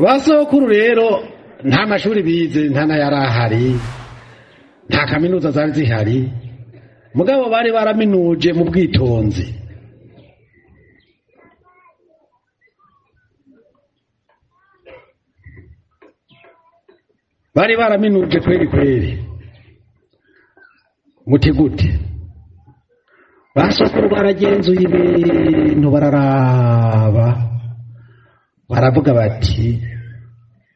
Basokuru rero nta mashuri bize, nta n'ayarahari, nta kaminuza zari zihari, mugabo bari baraminuje mu bwitonzi. Bari baraminuje kweli kweli. Muti gute? Basokuru baragenzuye ibintu, bararaba, baravuga bati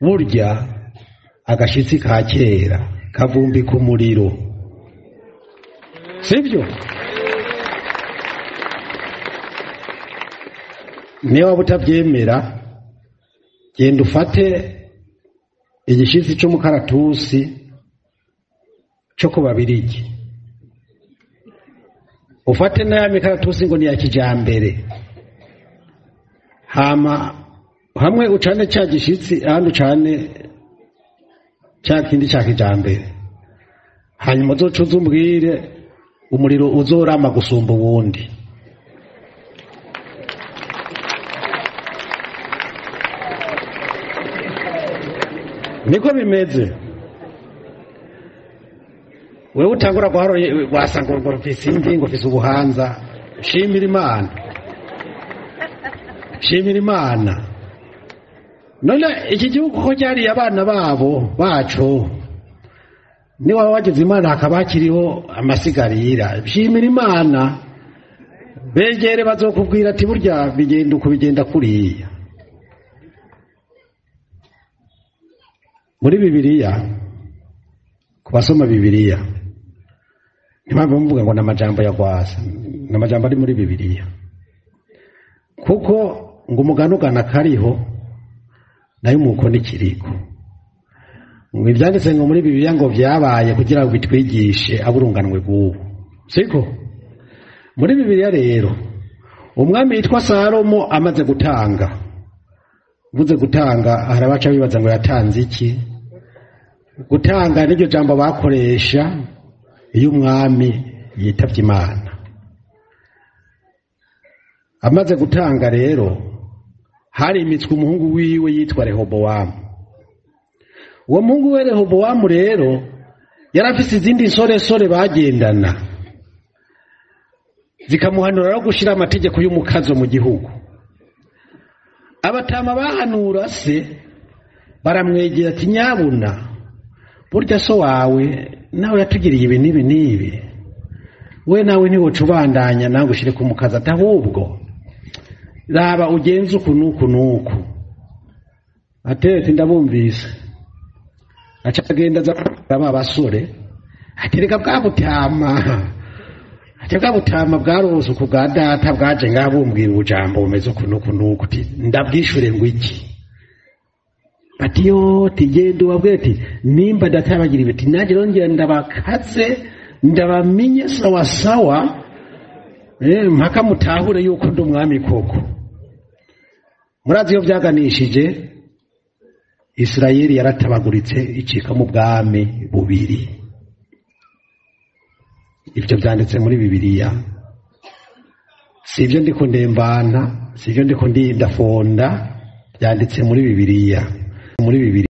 burya agashitsi ka kera kavumbika umuriro, sibyo? Niba waba utabyemera, genda ufate igishitsi cy'umukaratusi cyo ku Babirigi, ufate n'aya mikaratusi ngo ni ya kijambere, hama hamwe ucane cya gishitsi, ahandi ucane cya kindi cya kijambere, hanyuma uzoca uzumbwire umuriro uzorama gusumba uwundi. Niko bimeze. Wewe utangura guharo wasanga ngo mfise imvi, ngo mfise ubuhanza. Shimira Imana, shimira Imana. None iki gihugu ko cyariye abana babo bacu, ni waba wagize Imana hakaba hakiriho amasigarira, shimira Imana. Begere bazokubwira ati burya bigenda uko bigenda kuriya. Muri Bibiliya, ku basoma Bibiliya, ntibamve muvuga ngo n'amajambo ya Gwasa, n'amajambo ari muri Bibiliya, kuko ngo umugani ugana kariho nayo umuko n'ikiriko. Ngo ibyanditse ngo muri Bibiliya ngo byabaye kugira ngo bitwigishe aburunganwe bw'ubu, siko? Muri Bibiliya rero umwami yitwa Salomo amaze gutanga, mvuze gutanga hari abaca bibaza ngo yatanze iki? Gutanga n'iryo jambo bakoresha iyo umwami yitavye Imana. Amaze gutanga rero harimitswe umuhungu wiwe yitwa Rehobowamu. Uwo muhungu we Rehobowamu rero yarafise izindi nsoresore bagendana, zikamuhanura no gushira amategeko y'umukazo mu gihugu. Abatama bahanura se baramwegera ati nyabuna burya so wawe nawe yatugiriye ibi n'ibi n'ibi, we nawe ntiwoca ubandanya nawe ushire ku mukazo, ati ahubwo raba ugenze uku n'uku n'uku. Atete ndabumvise. Aca agenda aza ba basore, ati reka bwa butama, ati bwa butama bwarose uku bwa data bwaje ngaha bumbwira ubujambo bumeze uku n'uku n'uku, ati ndabwishure ngo iki? Bati yo tigenda ubabwire ati nimba data yabagira ibiti nanjye rongera ndabakaze ndabamenye sawa sawa, mpaka mutahure yuko ndi umwami koko. Murazi iyo byaganishije, Isirayeli yaratabaguritse icika mu bwami bubiri. Ibyo byanditse muri Bibiliya. Si ibyo ndiko ndembana, si ibyo ndiko ndafonda, byanditse muri Bibiliya. Muri Bibiliya.